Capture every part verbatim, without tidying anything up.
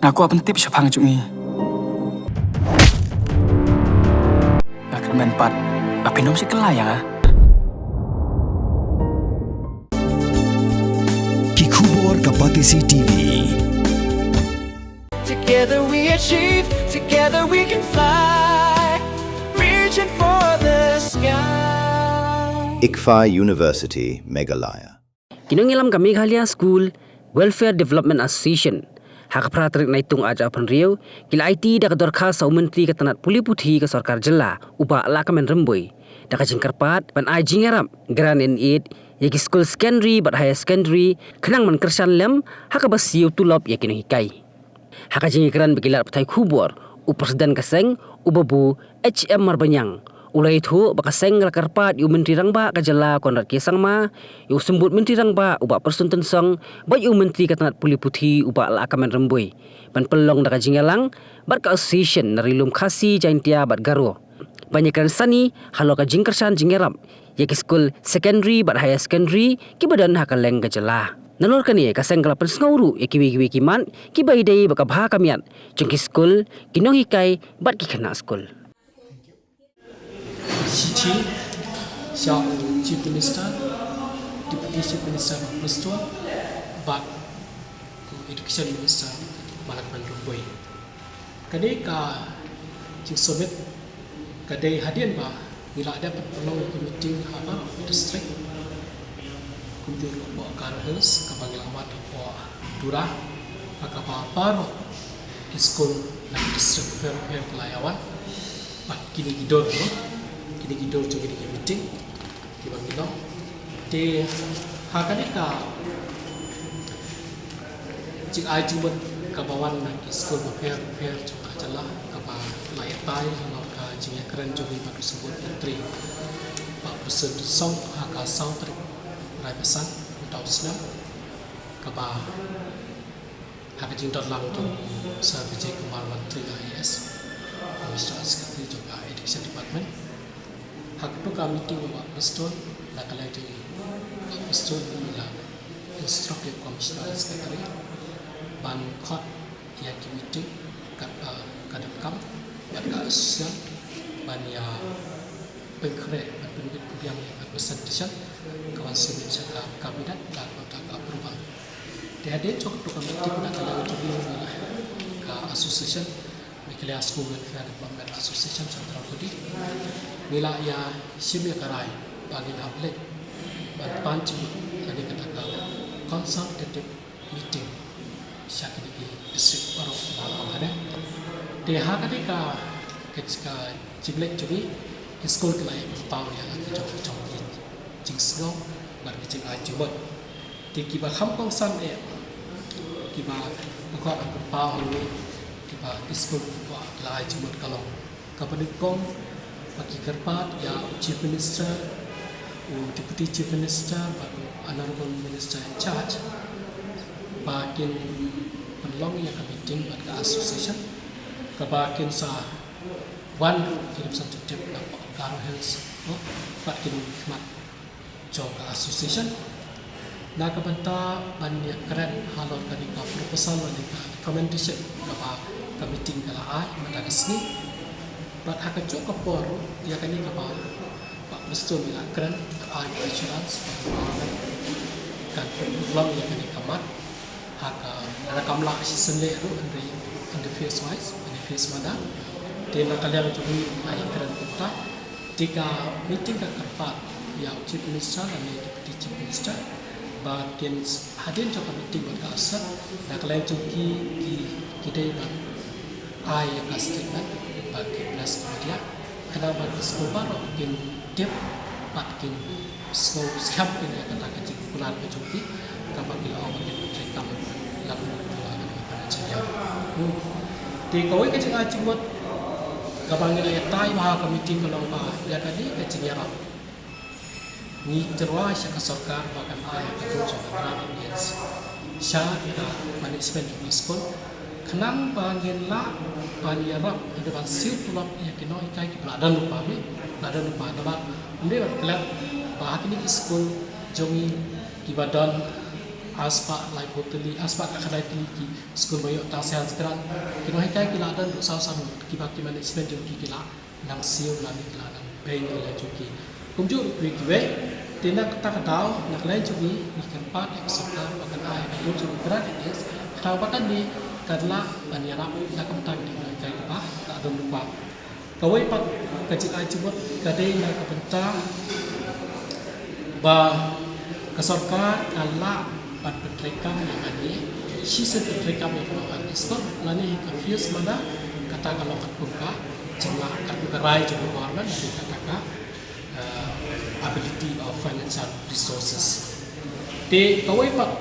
Nga kwah pyntip shaphang jong i. Nga kyrmen pat ba phin ym shim kylla ïa nga. Ki khubor ka Batesi T V. Together we achieve, together we can fly, reaching for the sky. ICFAI University, Meghalaya. Ki nongïalam ka Meghalaya School Welfare Development Association, ha ka phra tarik Naitung arhajar arphew hynriew, ki la aiti da ka dorkhas ha u Myntri ka tnat pule puthi ka Sorkar Jylla, u Bah Lahkmen Rymbui, da ka jingkyrpad ban ai jingïarap, grant in aid, ïa ki skul secondary bad higher secondary, khnang ban kyrshan lem ha kaba siew tulop ïa ki nonghikai. Ha ka jingïakren bad ki lad pathai khubor, u President ka seng, u Babu H M Marbaniang, u la ïathuh ba ka seng ka la kyrpad ïa u Myntri Rangbah ka Jylla Conrad K Sangma, ïa u Symbud Myntri Rangbah u Bah Prestone Tynsong, bad ïa u Myntri ka tnat pule puthi u Bah Lahkmen Rymbui, ban pynlong da ka jingïalang bad ka association na Ri Lum Khasi, Jaintia bad Garo, ban ïakren sani halor ka jingkyrshan jingïarap ïa ki skul secondary bad higher secondary kiba don ha kylleng ka jylla. Nalor kane, ka seng ka la pynsngew ruh ïa kiwei kiwei ki mat kiba ïadei bad ka bha ka miat jong ki skul, ki nonghikai bad ki khynnah skul. Shithi sha u Chief Minister, Deputy Chief Minister Bah Prestone, bad u Education Minister Bah Lahkmen Rymbui. Kane ka jingsubmit ka dei hadien ba ngi la dep pynlong ïa ki meeting ha baroh ki district, kumjuh ruh hapoh Garo Hills kaba ngi la wad hapoh Tura, ha kaba baroh ki skul na ki district bapher bapher ki la ïa wan. Bad kine ki dur, no? Kine ki dur jong kine ki meeting kiba ngi long. Te ha kane ka jingai jingmut kaba wan na ki skul bapher bapher jong ka jylla, kaba la ïatai halor ka jingïakren jong ngi bad u Symbud Myntri Bah Prestone Tynsong ha ka saw tarik Raibasan mynta u snem, kaba ha ka jingdon lang jong u Sir Vijay Kumar Mantri I A S, Commissioner Secretary jong ka Education Department. Ha kato ka meeting u Bah Prestone, na ka liang jong u Bah Prestone u la instruct ïa u Commissioner Secretary ban khot ïa ki meeting katba ka donkam bad ka association ban ïa pynkhreh ban pynbit pynbiang ïa ka presentation ka ban submit sha ka cabinet da ka bynta ka approval. Te hadien jong kato ka meeting na ka liang jong ngi, ka association, Meghalaya School Welfare Development Association Central Body, ngi la ïa shim ïa ka rai ba ngin hap leit ban pan jingmut ha kane kata ka consultative meeting sha kine ki district baroh ba la ong hangne. Te ha kane ka, ka, ka jingleit jong ngi, ki skul ki la ïa pynpaw ïa la ki jong, ki jong ki jingsngew bad ki jingai jingmut. Te kiba kham kongsan eh, kiba nga kwah ban pynpaw hangne, kiba ki skul ki kwah ki la ai jingmut ka long, kaba nyngkong ba ki kyrpad ïa u Chief Minister, u Deputy Chief Minister bad u Honourable Minister in charge ba kin pynlong ïa ka meeting bad ka association, kaba kin sa wan ruh ki representative na Garo Hills, no, bad kin wan khmat jong ka association na ka bynta ban ïakren halor kane ka proposal lane ka recommendation kaba ka meeting ka la ai mynta ka sngi. Bad ha kajuh ka por ïa kane kaba Bah Prestone i la kren, ka ai ka assurance ba ka government kan pynlong ïa kane ka mat ha ka, lada kam lah shisien leh ruh, hynrei in the phase wise, in the phase madan. Te na ka liang jong ngi la ïakren kumta. Te ka meeting ka kyrpad ïa u Chief Minister lane Deputy Chief Minister ba kin s-, hadien jong ka meeting bad ka association, na ka liang jong ki, ki, ki dei ban ai ïa ka statement ba ki press media, khnang ba ki skul baroh kin tip bad kin sngew skhem ïa kata ka jingkular ka jong ki, kaba ki la ong ba kin treikam la ka financial year. Hmm. Te kawei ka jingai jingmut kaba ngi la ïatai bha ha ka meeting ka long ba ïa kane ka jingïarap ngi tyrwa sha ka sorkar ba kan ai ha ka jong ka grant in aid sha ka management jong ka skul, khnang ba ngin lah ban ïarap, ban siew tulop ïa ki nonghikai kiba la don lypa, me, la don lypa, namar ym dei ban klet ba ha kine ki skul jong ngi kiba don Arspah laiphew tylli, arspah khatkhyndai tylli ki skul ba ïoh tang science grant, ki nonghikai ki la don ruh saw san ngut kiba ki management jong ki ki la nang siew lane ki la nang beiñ ïa la jong ki. Kumjuh ruh kiwei kiwei. Te na kata ka daw, na ka liang jong ngi, ngi kyrpad ïa ka sorkar ba kan ai ïa ka dur jong ka grant arrears, khnang ba kane kan lah ban ïarap na ka bynta ki nonghikai kiba la don lypa. Kawei pat ka jingai jingmut ka dei na ka bynta ba ka sorkar ka lah ban pyntreikam ïa kane, shisien pyntreikam ïa kane ka skul, lane ka fees mada, kata ka long katkum ka jinglah, katkum ka rai jong ka government, lane kata ka, eh, ability of financial resources. Te kawei pat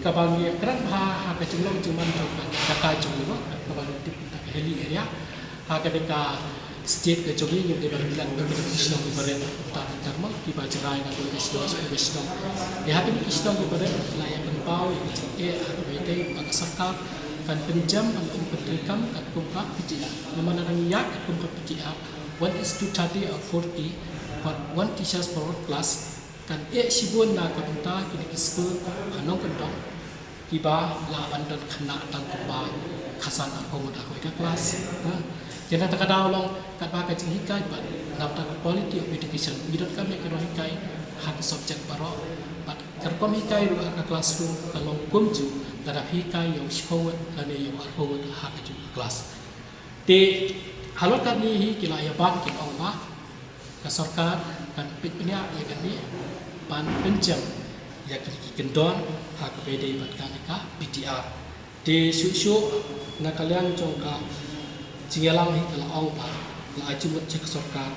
kaba ngi kren ha, ha ka jinglong jingman jong ka jaka jong ngi, kaba ngi tip ka hilly area, ha kane ka state ka jong ngi, ngim dei ban klet ba ki dei ki shnong kiba rit, ta ta ma kiba jrai na ki shnong, ki shnong. Te ha kine ki shnong kiba rit la ïa pynpaw ïa ka jingeh ha kaba ïadei ba ka sorkar kan pynjem ban pyntreikam katkum ka P T R. Namar lada ngi ïaid katkum ka P T R, one is to thirty or forty, or one teachers per one class, kan eh shibun na ka bynta kine ki skul ha nongkyndong kiba lah ban don khynnah tang kumba khatsan arphew ngut ha kawei ka klas. Ha. Te na kata ka daw long katba ka jinghikai bad na ka bynta ka quality of education, ngi donkam ïa ki nonghikai ha ki subject baroh, bad ka rukom hikai ruh ha ka classroom ka long kumjuh lada phi hikai ïa u shiphew ngut lane ïa u arphew ngut ha kajuh ka klas. Te halor katne hi ki la ïa ban ki ong ba ka sorkar kan peit bniah ïa kane ban pynjem ïa kine ki kyndon ha kaba ïadei bad kane ka P T R. Te shuh shuh na ka liang jong ka jingïalang hi ka la ong ba la ai jingmut sha ka sorkar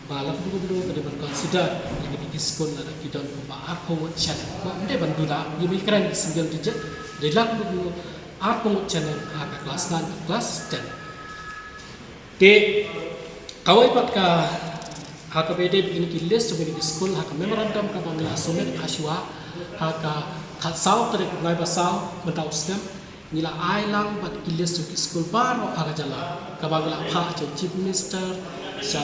ba la kumno kumno ka dei ban consider ïa kine ki skul lada ki don kumba arphew ngut shaneng. Ba ym dei ban duna, ym dei kren single digit, dei la kumno kumno arphew ngut shaneng ha ka klas nine bad klas ten. Te kawei pat ka ha kaba ïadei bad kine ki list jong kine ki skul, ha ka memorandum kaba ngi la submit ha shuwa, ha ka khatsaw tarik u bnai ba saw mynta u snem, ngi la ai lang bad ki list jong ki skul baroh ha ka jylla, kaba ngi la phah sha u Chief Minister, sha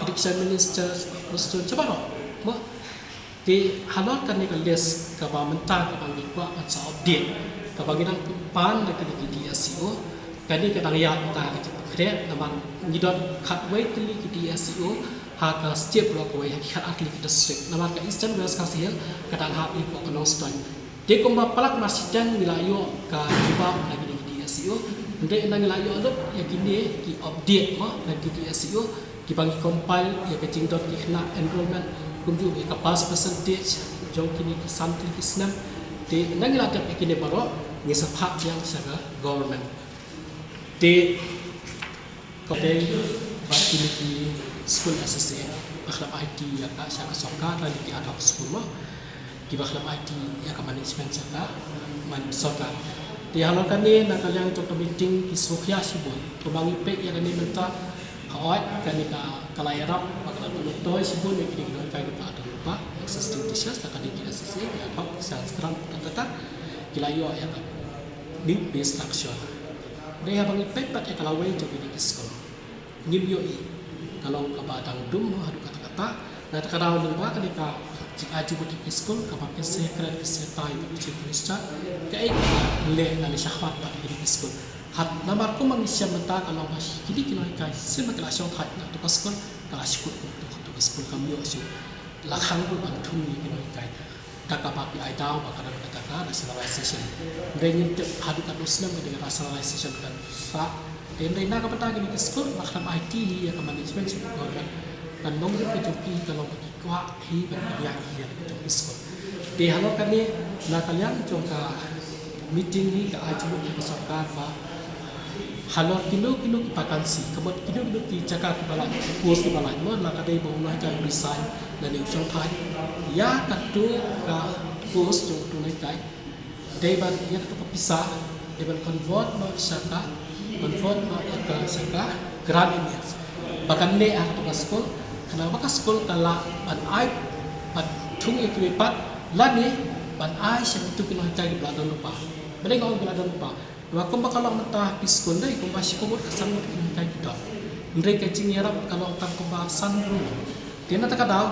Education Minister, sha u Prime Minister, sha baroh. Mo? Te halor kane ka list kaba mynta kaba ngi kwah ban sa update, kaba ngi dang pan na kine ki D S E O, kane ka dang ïaid mynta ka jingpynkhreh, namar ngi don khatwei tylli ki D S E O ha ka state baroh kawei, ha ki khatar tylli ki district, namar ka Eastern West Khasi Hills ka dang hap ïa ka Nongstoiñ. Te kumba palat mar shiteng ngi la ïoh ka jubab na kine ki D S E O, hynrei ynda ngi la ïoh lut ïa kine ki update mo na ki D S E O, kiba ngi compile ïa ka jingdon ki khynnah enrollment, kumjuh ïa ka pass percentage jong kine ki san tylli ki snem. Te ynda ngi la dep ïa kine baroh, ngi sa phah biang sha ka government. Te ka dei ba kine ki skul S S A ba khlem aiti ïa ka sha ka sorkar, lane ki ad hoc skul mo, kiba khlem aiti ïa ka management sha ka man sorkar. Te halor kane na ka liang jong ka meeting ki sngewkhia shibun. Kumba ngi peit ïa kane mynta, hooid kane ka, ka la ïarap ba ka la pynlong toi shibun ïa kine ki nonghikai kiba don lypa, existing teachers, la ka dei ki S S A, ki ad hoc, ki science grant, ta ta ta, ki la ïoh ïa ka new pay structure. Hynrei haba ngi peit pat ïa ka lawei jong kine ki skul, ngim ïohi ka long kaba dang dum haduh katta katta. Na kata ka daw lyngba kane ka jingai jingmut jong ki skul kaba ki secretary, ki secretary bad ki chief minister, kaei kaba leh lane shakhmat bad kine ki skul. Hat namar kumba ngi shem mynta ka long ba kine ki nonghikai shisien ba ki la shong thait na katu ka skul, ka la shu kut kumtu, katu ka skul kam ïoh shuh. La khang ruh ban thung ïa ki nonghikai. Da kaba ki ai daw ba ka don kata ka rationalization. Hynrei ngim tip haduh katno snem ka dei ka rationalization kan sah. Te hynrei na ka bynta kine ki skul ba khlem aiti ïa ka management sha ka government, kan long ruh ka jong ki ka long ba ki kwah hi ban pynïaid ïa ka jong ki skul. Te halor kane na ka liang jong ka meeting hi ka ai jingmut ïa ka sorkar ba halor kino kino ki vacancy, ka mut kino kino ki jaka kiba lait, ki post kiba lait, mo, la ka dei ba u nonghikai u resign lane u shong thait, ïa katu ka post jong utu u nonghikai dei ban, ïa katu ka pisa dei ban convert noh sha ka, convert noh ïa ka sha ka grant in arrears ba kan leh ha katu ka skul, khnang ba ka skul ka lah ban ai, ban thung ïa kiwei pat lane ban ai sha kitu ki nonghikai kiba la don lypa. Balei nga ong kiba la don lypa? Namar kumba ka long mynta ki skul dei kumba shiphew ngut, khatsan ngut ki nonghikai ki don. Hynrei ka jingïarap ka long tang kumba san ruh. Te na kata ka daw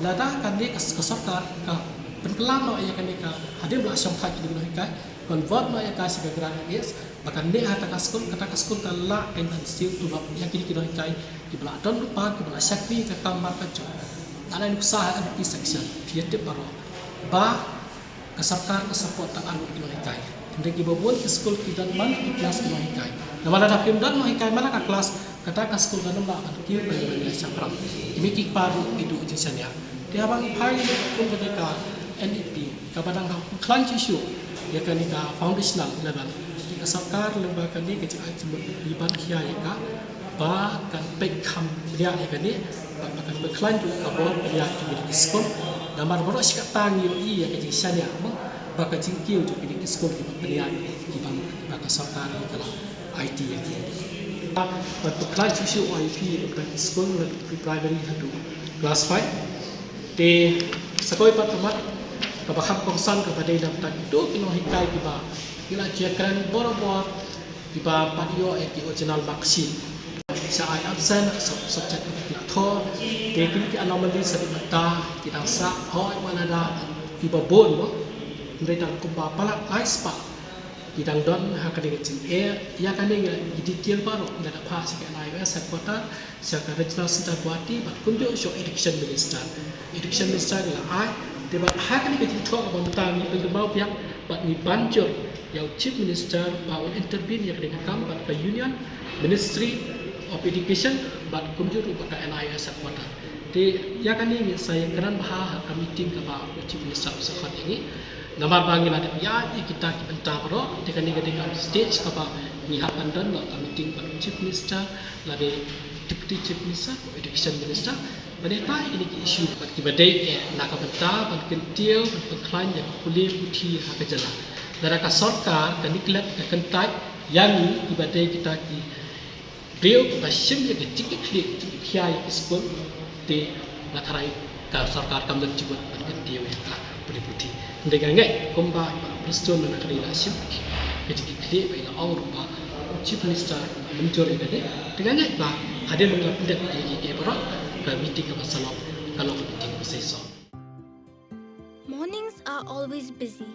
lada kane ka, ka sorkar ka pyn, Kylla noh ïa kane ka, hadien ba la shongthait kine ki nonghikai, convert noh ïa ka sha ka Grand Ace, ba kan leh ha kata ka skul, kata ka skul ka lah kan ban siew tulop ïa kine ki nonghikai kiba la don lypa, kiba la shakri ka kam markajong. Nga la nuksa ha N P section, phi ïa tip baroh ba ka sorkar ka support tang arngut ki nonghikai. Hynrei kiba bun ki skul ki don man ki klas ki nonghikai. Namar lada phim don nonghikai man la ka klas, kata ka skul kan ym lah ban kiew ban ïa shaphrang. Ki mei ki kpa ruh ki duh jingshaniah. Te haba ngi phai ïa ka kum kane ka N E P kaba dang hap khlaiñ shuh shuh ïa kane ka foundational level, te ka sorkar lyngba kane ka jingai jingmut ngi ban khia ïa ka ba kan peit kham bniah ïa kane, ba, ba kan peit khlaiñ ruh ka bor bniah ïa kine ki skul. Namar baroh shi katta ngi ïohi ïa ka jingshaniah mo ba ka jingkiew jong kine ki skul kiba bniah kiba, kiba ka sorkar ka la aiti ïa ki. Ban peit khlaiñ shuh shuh ïa ki, ïa ki skul na pre-primary haduh class five. Te sa kawei pat ka mat kaba kham kongsan kaba dei na bynta kito ki nonghikai kiba ki la jia kren borabor, kiba pat ïoh ïa ki original marksheet. Sa ai absent ha sub-, subject kaba ki la thoh. Te kine ki anomaly sa dei mynta ki dang sah hoi ba lada kiba bun mo. Hynrei tang kumba palat lai spah ki dang don ha kane ka jingeh. Ïa kane ngi la detail baroh, ngi la phah sha ka N I O S headquarter, sha ka Regional Centre Guwahati, bad kumjuh sha Education Minister. Education Minister ngi la ai, te bad ha kane ka jingthoh kaba mynta ngi pynkyndit biang, bad ngi ban jur ïa u Chief Minister ba un intervene ïa kane ka kam, bad ka Union Ministry of Education, bad kumjuh ruh bad ka N I O S headquarter. Te ïa kane ngi sa ïakren bha ha ka meeting kaba u Chief Minister u sa khot ïa ngi. Namar ba ngi la dep ïaid ïa kita ki bynta baroh, te kane ka dei ka stage kaba ngi hap ban don noh ka meeting bad u Chief Minister, lane Deputy Chief Minister, Education Minister, ban ïatai ïa kine ki issue bad kiba dei eh na ka bynta ban kyntiew, ban pynkhlaiñ ïa ka pule puthi ha ka jylla. Lada ka sorkar ka neglect, ka kyntait ïa ngi kiba dei kita ki briew kiba shim ïa ka jingkitkhlieh jingkhia ïa ki skul, te nga tharai ka sorkar kam don jingmut ban kyntiew ïa ka pule puthi. Hynrei nga ngeit kumba i Bah Prestone na ka dei la shim ka jingkitkhlieh ba i la ong ruh ba u Chief Minister mynjur ïa ka dei. Te nga ngeit ba hadien ba ngi la pyndep ïa ki, ki baroh, ka meeting kaba sa long ka long ka meeting kaba seisoh. Mornings are always busy.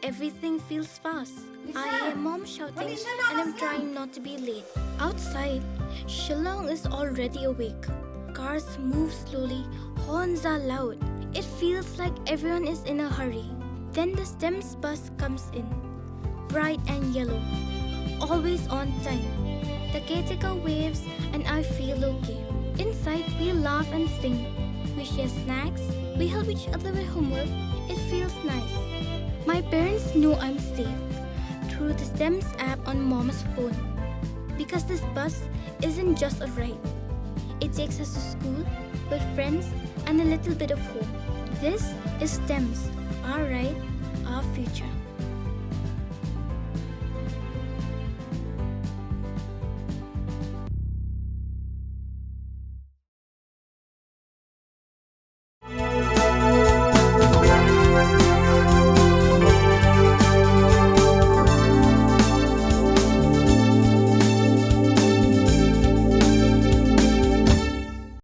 Everything feels fast. I hear mom shouting and I'm trying not to be late. Outside, Shillong is already awake. Cars move slowly, horns are loud. It feels like everyone is in a hurry. Then the STEMS bus comes in, bright and yellow, always on time. The caretaker waves and I feel okay. Inside, we laugh and sing. We share snacks. We help each other with homework. It feels nice. My parents know I'm safe through the STEMS app on mom's phone. Because this bus isn't just a ride. It takes us to school, with friends, and a little bit of hope. This is STEMS, our ride, our future.